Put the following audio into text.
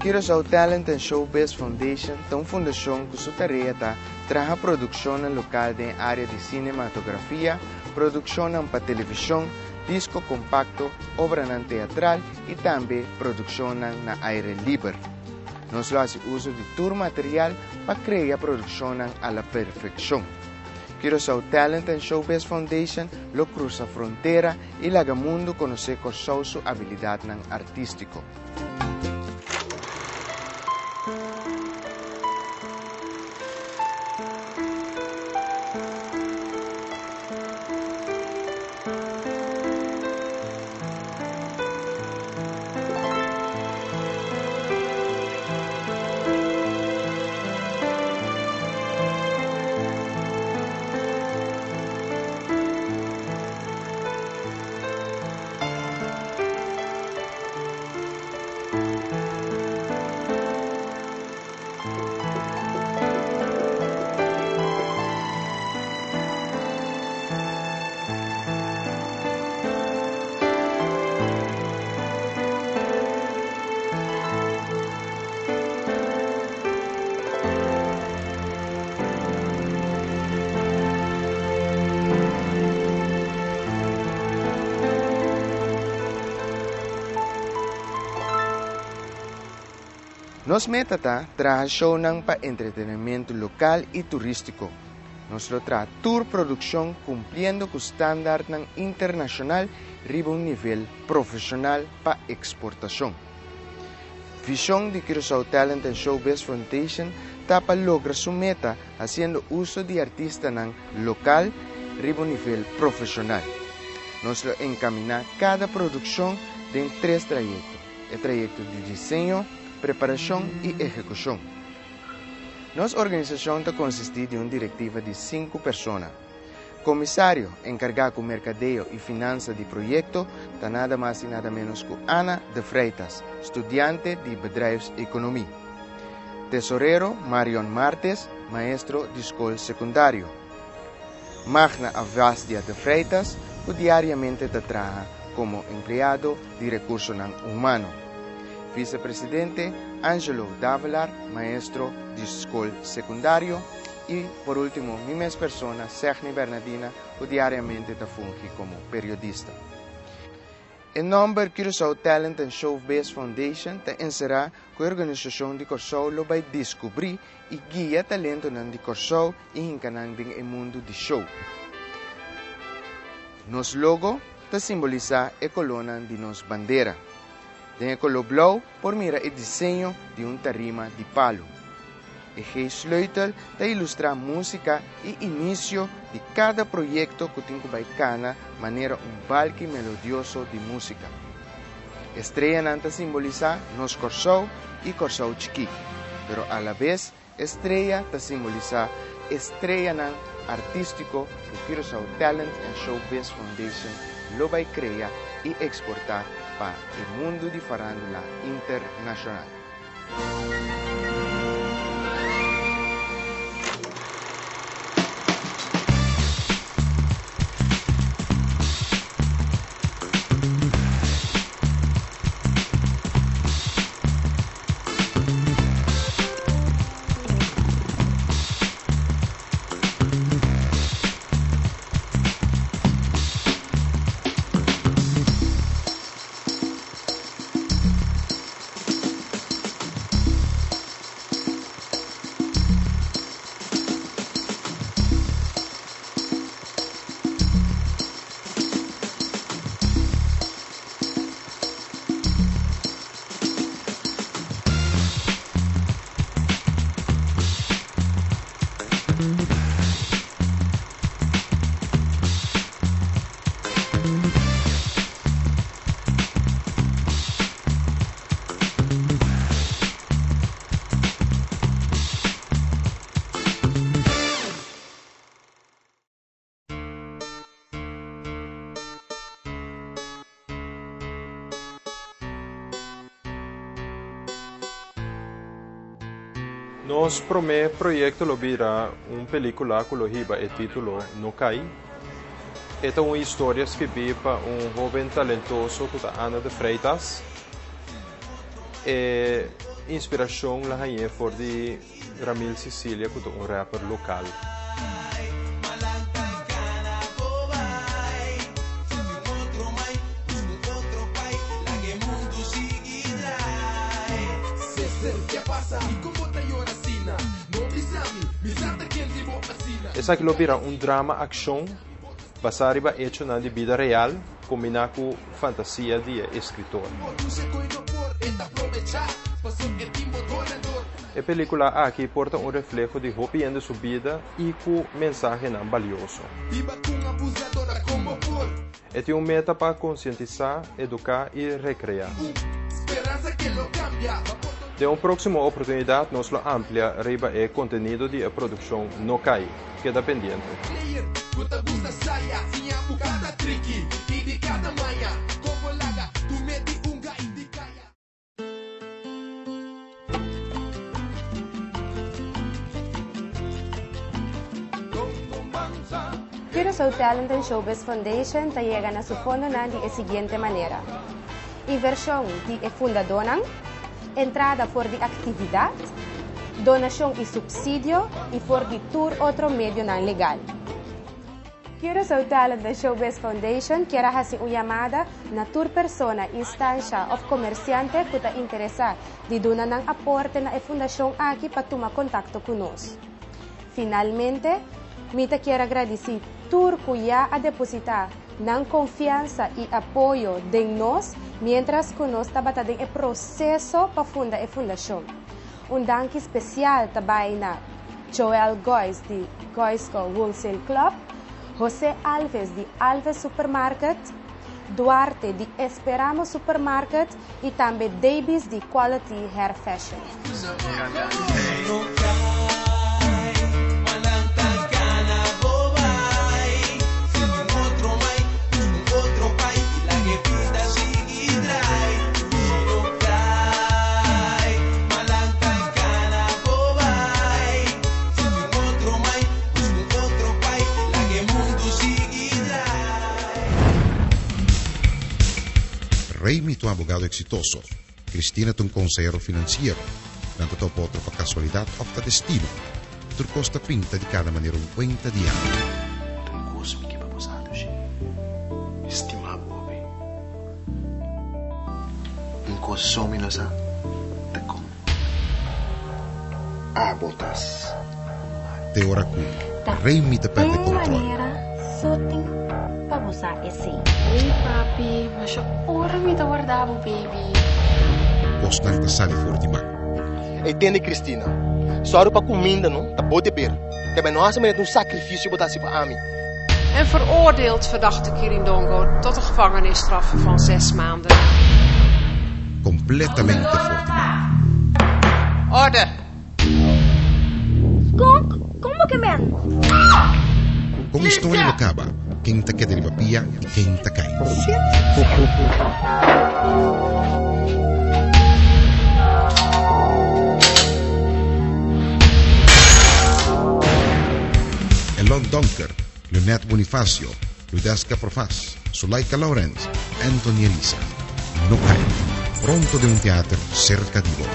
Curaçao Talent and Showbiz Foundation ta un fundashon ku su tarea ta traha produkshonnan lokal den área di sinematografia, produkshonnan pa televishon, disko kompakto, obranan teatral i tambe produkshonnan na aire liber. Nos lo hasi uso di tur material pa krea produkshonnan a la perfekshon. Curaçao Talent and Showbiz Foundation lo krusa frontera i laga mundu konosé Kòrsou su abilidatnan artístiko. Nos meta ta traha shownan pa entretenimiento lokal i turístiko. Nos lo traha tur produkshon kumpliendo ku standardnan internashonal riba un nivel profeshonal pa eksportashon. Vishon di Curaçao Talent and Showbiz Foundation ta pa logra su meta hasiendo uso di artistanan lokal riba un nivel profeshonal. Nos lo enkaminá kada produkshon den tres trayekto, e trayekto di diseño, preparashon i ehekushon. Nos organisashon ta konsistí di un direktiva di sinku persona. Komisario enkargá ku merkadeo i finansa di proyekto ta nada mas i nada ménos ku Ana de Freitas, studiante di Bedrijfseconomie. Tesorero Marion Martes, maestro di skol sekundario. Magna Avasdia de Freitas, ku diariamente ta traha komo empleado di Rekursonan Humano. Visepresidente Angelo Davelar, maestro di skol sekundario. I por último mi mes persona, Segni Bernadina, ku diariamente ta fungi komo periodista. E nòmber Curaçao Talent and Showbiz Foundation ta enserá ku e organisashon di Kòrsou lo bai diskubrí i guia talentonan di Kòrsou i hinka nan den e mundu di show. Nos logo ta simbolisá e kolónan di nos bandera. Den e koló blou por mira e diseño di un tarima di palu. E G-sleutel ta ilustrá músika i inisio di kada proyekto ku tin ku bai kana manera un balki melodioso di músika. E streanan ta simbolisá nos Kòrsou i Kòrsou chikí, pero alabes e strea ta simbolisá e streanan artístiko ku Curaçao Talent and Showbiz Foundation lo bai krea i eksportá pa e mundu di farándula internashonal. Nos promé proyekto lo bira un pelíkula ku lo hiba e título No Kai. E ta un historia skibí pa un hóben talentoso ku ta Ana de Freitas. E. Inspirashon la hañ'é for di Ramil Cicilia ku ta un rapper lokal. Esaki lo bira un drama akshon basá riba echonan di bida real kombiná ku fantasia di e eskritor. E pelíkula aki por ta un refleho di hopi hende su bida i ku mensahenan balioso. E tin un meta pa konsientisá, eduká i rekreá. Den un próksimo oportunidat nos lo amplia riba e kontenido di e produkshon No Kai. Keda pendiente. Curaçao Talent and Showbiz Foundation ta yega na su fondonan di e siguiente manera, Invershon di e fundadónan, entrada for di aktividat, donashon i supsidio i for di tur otro medionan legal. Curaçao Talent and Showbiz Foundation kier a hasi un yamada na tur persona, instansha òf komersiante ku ta interesá di duna nan aporte na e fundashon aki pa tuma kontakto ku nos. Finalmente, mi ta kier a gradisí tur ku ya a depositá nan konfiansa i apoyo den nos miéntras ku nos tabata den e proseso pa funda e fundashon. Un danki spesial ta bai na Joel Gois di Goisco Wholesale Club, José Alves di Alves Supermarket, Duarte di Esperamos Supermarket i tambe Dabies di Quality Hair Fashion. Remy ta un abogado eksitoso, Cristina ta un konsehero finansiero. Nan ta topa otro pa kasualidat òf ta destino. Tur kos ta pinta di kada manera un kuenta di amor. Ta un kos mi ke pa bo sa, Dushi. Mi stima bo hopi. Un kos so mi no sa, ta kon abo ta Te ora ku Ta Remy ta pèrdè un kontròl. manera so tin pa bo sa esei. Hey papi, masha ora mi ta warda bo baby. Kosnan ta sali for di man. Ey tende Cristina, sòru pa kuminda no ta bo deber. Te bai no hasi manera ta un sakrifisio bo ta hasi pa ami. En veroordeelt verdachte Kirindongo tot een gevangenisstraf van zes maanden. Kompletamente for di man. Orde! Skok, kon bo ke men? Kon historia lo kaba, ken ta keda riba pia i ken ta kai? Elon Donker, Leonette Bonifacio, Ludeska Profas, Sulaika Lourens, Anthony Elisa. No kai! Pronto den un teater serka di bo.